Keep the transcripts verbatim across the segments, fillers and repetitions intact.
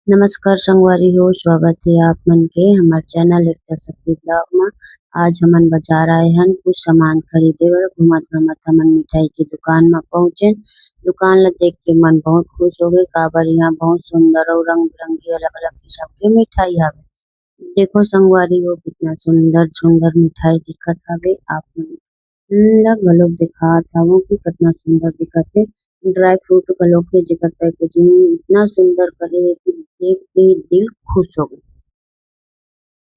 नमस्कार संगवारी हो, स्वागत हे आप मन के हमर चैनल एकता शक्ति ब्लॉग म। आज हमन बाजार आए हन कुछ सामान खरीदे बर। घूमत घामत हमन मिठाई के दुकान म पहुंचेन। दुकान ल देख के मन बहुत खुश हो गए, काबर यहाँ बहुत सुंदर अउ रंग बिरंगी अलग अलग किस्म के मिठाई हवे। देखो संगवारी हो, कितना सुंदर सुंदर मिठाई दिखत हवे। आप मन ला घलोक दिखात हवं कि कितना सुंदर दिखत हे। ड्राई फ्रूट घलोक हे, जेकर पैकेजिंग इतना सुंदर करे हे कि देख के दिल खुश हो गए।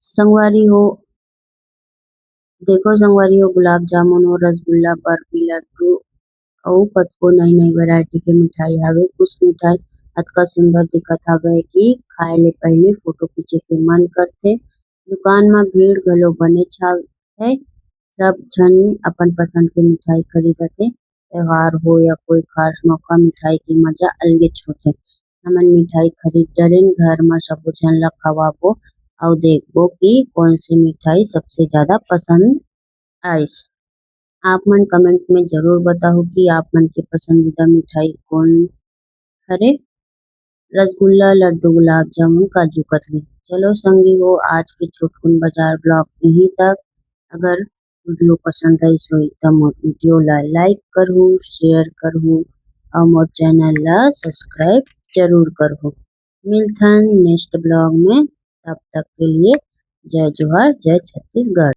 संगवारी हो, देखो संगवारी हो, गुलाब जामुन हो, रसगुल्ला, बर्फी, लड्डू अउ कतको नई नई वैरायटी के मिठाई हावे। कुछ मिठाई अतका सुंदर दिखत हावे कि खाए ले पहले फोटो खींचे के मन करथे। दुकान म भीड़ घलो बनेच हावे, सब झन अपन पसंद के मिठाई खरीदत हे। त्योहार हो या कोई खास मौका, मिठाई के मजा अलगेच होथे। हमन मिठाई खरीद डरेन, घर म सबो झन ला खवाबो अउ देखबो कि कौन से मिठाई सबसे ज्यादा पसंद आइस। आप मन कमेंट में जरूर बताओ कि आप मन के पसंदीदा मिठाई कौन हरे। रसगुल्ला, लड्डू, गुलाब जामुन, काजू कतली। चलो संगी हो, आज के छोटकुन बाजार ब्लॉग यहीं तक। अगर वीडियो पसंद आइस होही त मोर वीडियो ला लाइक करहू, शेयर करहू अउ मोर चैनल ला सब्सक्राइब जरूर करहू। मिलथन नेक्स्ट ब्लॉग में, तब तक के लिए जय जोहार, जय छत्तीसगढ़।